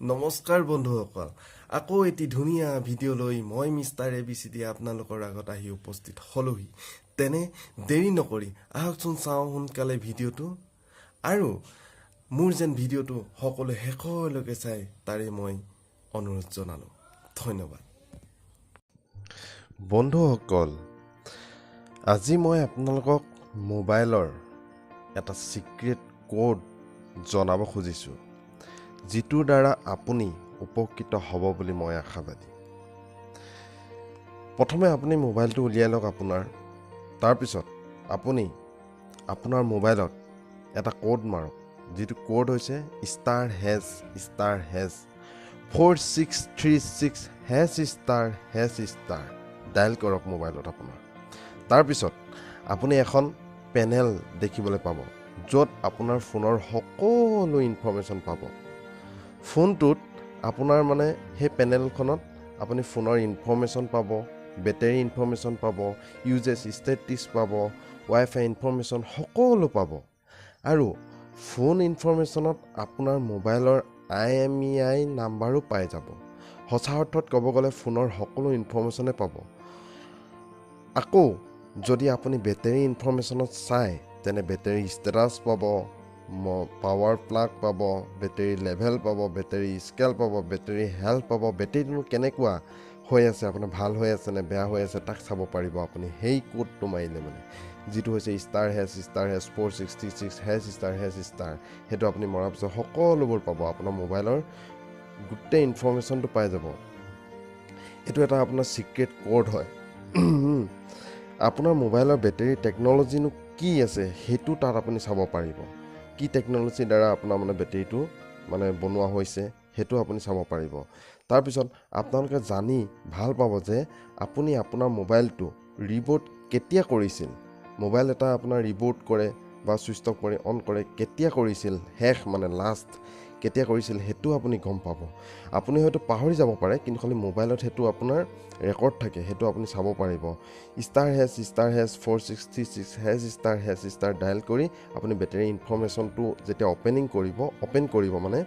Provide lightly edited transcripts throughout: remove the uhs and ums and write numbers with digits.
নমস্কাৰ বন্ধুসকল, আকৌ এটি ধুনীয়া ভিডিঅ' লৈ মই মিষ্টাৰ এবিচিডি আপোনালোকৰ আগত আহি উপস্থিত হ'লোহি। তেনে দেৰি নকৰি আহকচোন চাওঁ সোনকালে ভিডিঅ'টো আৰু মোৰ যেন ভিডিঅ'টো সকলোৱে শেষলৈকে চাই, তাৰে মই অনুৰোধ জনালোঁ। ধন্যবাদ। বন্ধুসকল, আজি মই আপোনালোকক মোবাইলৰ এটা ছিক্ৰেট ক'ড জনাব খুজিছোঁ, যিটোৰ দ্বাৰা আপুনি উপকৃত হ'ব বুলি মই আশাবাদী। প্ৰথমে আপুনি মোবাইলটো উলিয়াই লওক আপোনাৰ। তাৰপিছত আপুনি আপোনাৰ মোবাইলত এটা ক'ড মাৰক, যিটো ক'ড হৈছে *#*#4636#*#*। ডায়েল কৰক মোবাইলত আপোনাৰ। তাৰপিছত আপুনি এখন পেনেল দেখিবলৈ পাব, য'ত আপোনাৰ ফোনৰ সকলো ইনফৰ্মেশ্যন পাব। ফোনটোত আপোনাৰ মানে সেই পেনেলখনত আপুনি ফোনৰ ইনফৰ্মেশ্যন পাব, বেটেৰী ইনফৰ্মেশ্যন পাব, ইউজেছ ষ্টেটিছ পাব, ৱাই ফাই ইনফৰ্মেশ্যন সকলো পাব। আৰু ফোন ইনফৰ্মেশ্যনত আপোনাৰ মোবাইলৰ আইএমইআই নাম্বাৰো পাই যাব। সঁচা অৰ্থত ক'ব গ'লে ফোনৰ সকলো ইনফৰ্মেশ্যনে পাব। আকৌ যদি আপুনি বেটেৰী ইনফৰ্মেশ্যনত চায়, তেনে বেটেৰী ষ্টেটাছ পাব, পাৱাৰ প্লাগ পাব, বেটেৰী লেভেল পাব, বেটেৰী স্কেল পাব, বেটেৰী হেল্থ পাব। বেটেৰীটোনো কেনেকুৱা হৈ আছে, আপোনাৰ ভাল হৈ আছে নে বেয়া হৈ আছে, তাক চাব পাৰিব আপুনি সেই কোডটো মাৰিলে, মানে যিটো হৈছে *#*#4636#*#*। সেইটো আপুনি মৰাৰ পিছত সকলোবোৰ পাব, আপোনাৰ মোবাইলৰ গোটেই ইনফৰ্মেশ্যনটো পাই যাব। এইটো এটা আপোনাৰ ছিক্ৰেট ক'ড হয়। আপোনাৰ মোবাইলৰ বেটেৰী টেকন'লজিনো কি আছে, সেইটো তাত আপুনি চাব পাৰিব। কি টেকন'লজিৰ দ্বাৰা আপোনাৰ মানে বেটেৰীটো মানে বনোৱা হৈছে, সেইটো আপুনি চাব পাৰিব। তাৰপিছত আপোনালোকে জানি ভাল পাব যে আপুনি আপোনাৰ মোবাইলটো ৰিবুট কেতিয়া কৰিছিল, মোবাইল এটা আপোনাৰ ৰিবুট কৰে বা ছুইচ অফ কৰি অন কৰে কেতিয়া কৰিছিল, শেষ মানে লাষ্ট কেতিয়া কৰিছিল, সেইটো আপুনি গম পাব। আপুনি হয়তো পাহৰি যাব পাৰে, কিন্তু খালি মোবাইলত সেইটো আপোনাৰ ৰেকৰ্ড থাকে, সেইটো আপুনি চাব পাৰিব। *#*#4636#*#* ডায়েল কৰি আপুনি বেটেৰী ইনফৰ্মেশ্যনটো যেতিয়া অ'পেনিং কৰিব, অ'পেন কৰিব, মানে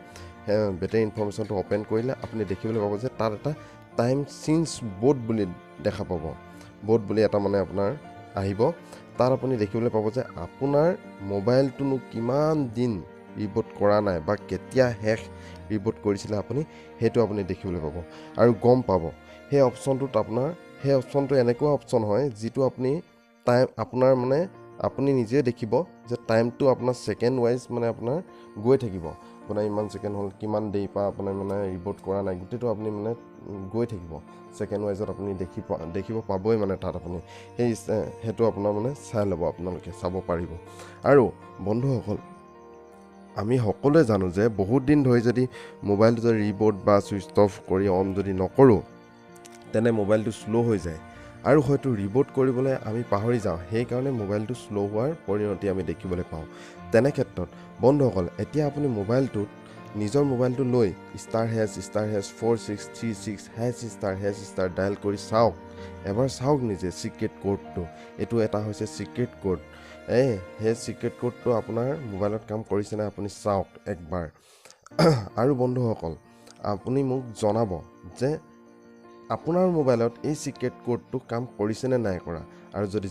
বেটেৰী ইনফৰ্মেশ্যনটো অ'পেন কৰিলে আপুনি দেখিবলৈ পাব যে তাত এটা টাইম চিন্স ব'ৰ্ড বুলি দেখা পাব। ব'ৰ্ড বুলি এটা মানে আপোনাৰ আহিব। তাত আপুনি দেখিবলৈ পাব যে আপোনাৰ মোবাইলটোনো কিমান দিন ৰিবুট কৰা নাই বা কেতিয়া শেষ ৰিবুট কৰিছিলে আপুনি, সেইটো আপুনি দেখিবলৈ পাব আৰু গম পাব। সেই অপশ্যনটোত আপোনাৰ সেই অপশ্যনটো এনেকুৱা অপশ্যন হয়, যিটো আপুনি টাইম আপোনাৰ মানে আপুনি নিজে দেখিব যে টাইমটো আপোনাৰ ছেকেণ্ড ৱাইজ মানে আপোনাৰ গৈ থাকিব। আপোনাৰ ইমান ছেকেণ্ড হ'ল, কিমান দেৰিৰ পৰা আপোনাৰ মানে ৰিবুট কৰা নাই, গোটেইটো আপুনি মানে গৈ থাকিব ছেকেণ্ড ৱাইজত, আপুনি দেখিব পাবই। মানে তাত আপুনি সেইটো আপোনাৰ মানে চাই ল'ব, আপোনালোকে চাব পাৰিব। আৰু বন্ধুসকল, আমি সকলোৱে জানো যে বহুত দিন ধৰি যদি মোবাইলটো যদি ৰিবুট বা ছুইচ অফ কৰি অন যদি নকৰোঁ, তেনে মোবাইলটো শ্ল' হৈ যায় আৰু হয়তো ৰিবুট কৰিবলৈ আমি পাহৰি যাওঁ। সেইকাৰণে মোবাইলটো শ্ল' হোৱাৰ পৰিণতি আমি দেখিবলৈ পাওঁ। তেনে ক্ষেত্ৰত বন্ধুসকল, এতিয়া আপুনি মোবাইলটোত নিজৰ মোবাইলটো লৈ *#*#4636#*#* ডায়েল কৰি চাওক, এবাৰ চাওক নিজে ছিক্ৰেট ক'ডটো। এইটো এটা হৈছে ছিক্ৰেট ক'ড। সেই ছিক্ৰেট ক'ডটো আপোনাৰ মোবাইলত কাম কৰিছেনে আপুনি চাওক একবাৰ। আৰু বন্ধুসকল, আপুনি মোক জনাব যে আপোনাৰ মোবাইলত এই ছিক্ৰেট ক'ডটো কাম কৰিছেনে নাই কৰা। আৰু যদি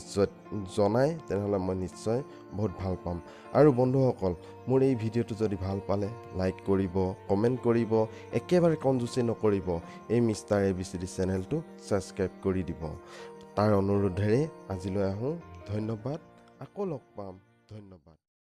জনায়, তেনেহ'লে মই নিশ্চয় বহুত ভাল পাম। আৰু বন্ধুসকল, মোৰ এই ভিডিঅ'টো যদি ভাল পালে লাইক কৰিব, কমেণ্ট কৰিব, একেবাৰে কঞ্জুচি নকৰিব, এই মিষ্টাৰ এবিচিডি চেনেলটো ছাবস্ক্ৰাইব কৰি দিব। তাৰ অনুৰোধেৰে আজিলৈ আহোঁ। ধন্যবাদ, আকৌ লগ পাম। ধন্যবাদ।